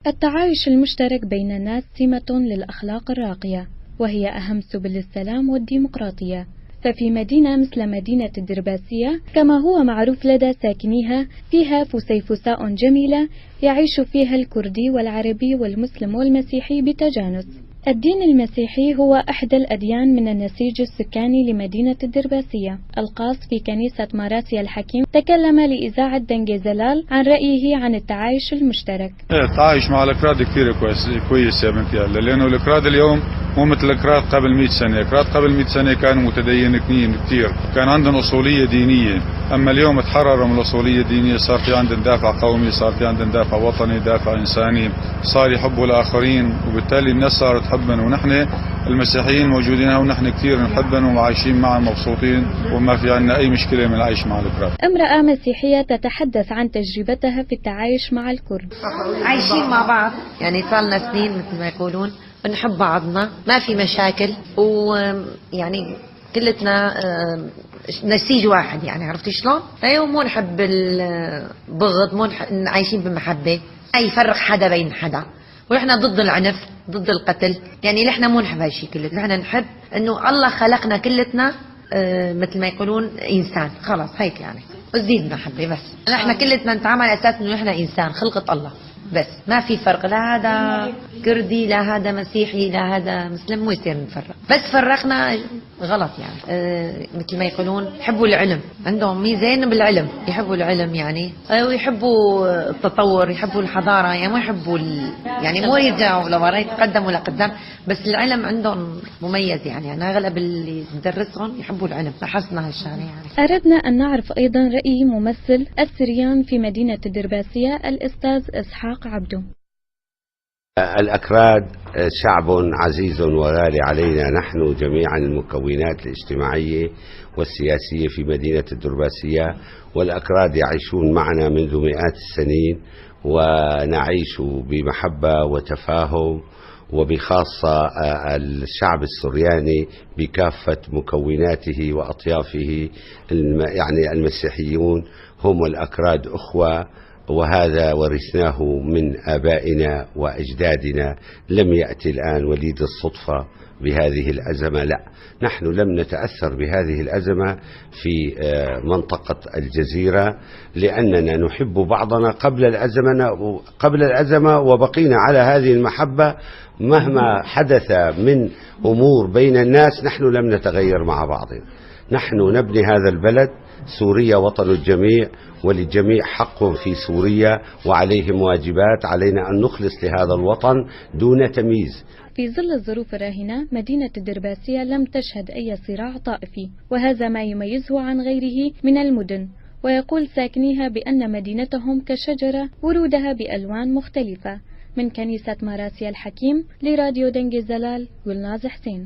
التعايش المشترك بين الناس سمة للأخلاق الراقية، وهي أهم سبل السلام والديمقراطية. ففي مدينة مثل مدينة الدرباسية كما هو معروف لدى ساكنيها، فيها فسيفساء جميلة يعيش فيها الكردي والعربي والمسلم والمسيحي بتجانس. الدين المسيحي هو إحدى الأديان من النسيج السكاني لمدينة الدرباسية. القاص في كنيسة ماراسيا الحكيم تكلم لإذاعة دنجي زلال عن رأيه عن التعايش المشترك. التعايش مع الأكراد كثير كويس يا بنتي، لأنه الأكراد اليوم مو مثل الأكراد قبل 100 سنة. الأكراد قبل 100 سنة كانوا متدينين كثير، كان عندهم أصولية دينية. أما اليوم تحرروا من الأصولية الدينية، صار في عندهم دافع قومي، صار في عندهم دافع وطني، دافع إنساني، صار يحبوا الآخرين، وبالتالي الناس صارت تحبهم. ونحن المسيحيين موجودين هون، ونحن كثير نحبهم وعايشين معهم مبسوطين، وما في عندنا أي مشكلة من العيش مع الأكراد. امرأة مسيحية تتحدث عن تجربتها في التعايش مع الكرد. عايشين مع بعض، يعني صار لنا سنين مثل ما يقولون، بنحب بعضنا، ما في مشاكل، ويعني كلتنا نسيج واحد، يعني عرفتي شلون؟ ايوه، مو نحب البغض، مو عايشين بمحبة، ما يفرق حدا بين حدا، ونحن ضد العنف، ضد القتل، يعني نحن مو نحب هالشيء كله، نحن نحب انه الله خلقنا كلتنا مثل ما يقولون انسان، خلص هيك يعني، وزيد محبة بس، نحن كلتنا نتعامل على اساس انه نحن انسان، خلقة الله، بس ما في فرق، لا هذا كردي، لا هذا مسيحي، لا هذا مسلم، مو يصير نفرق، بس فرقنا غلط يعني. مثل ما يقولون يحبوا العلم، عندهم ميزان بالعلم، يحبوا العلم يعني، ويحبوا التطور، يحبوا الحضارة، يعني مو يحبوا يعني مو يرجعوا لورا، يتقدموا لقدام، بس العلم عندهم مميز يعني. أنا أغلب اللي ندرسهم يحبوا العلم، لاحظنا هالشغلة يعني. أردنا أن نعرف أيضا رأي ممثل السريان في مدينة الدرباسية الأستاذ إسحاق عبده. الأكراد شعب عزيز وغالي علينا نحن جميعا، المكونات الاجتماعية والسياسية في مدينة الدرباسية، والأكراد يعيشون معنا منذ مئات السنين، ونعيش بمحبة وتفاهم، وبخاصة الشعب السرياني بكافة مكوناته وأطيافه، يعني المسيحيون هم والأكراد أخوة، وهذا ورثناه من آبائنا وأجدادنا، لم يأتي الآن وليد الصدفة بهذه الأزمة، لا، نحن لم نتأثر بهذه الأزمة في منطقة الجزيرة، لأننا نحب بعضنا قبل الأزمة، وبقينا على هذه المحبة مهما حدث من أمور بين الناس، نحن لم نتغير مع بعضنا، نحن نبني هذا البلد. سوريا وطن الجميع، وللجميع حق في سوريا وعليهم واجبات، علينا أن نخلص لهذا الوطن دون تمييز. في ظل الظروف الراهنة مدينة الدرباسية لم تشهد أي صراع طائفي، وهذا ما يميزه عن غيره من المدن. ويقول ساكنيها بأن مدينتهم كشجرة ورودها بألوان مختلفة. من كنيسة مراسيا الحكيم لراديو دنجي زلال، والناز حسين.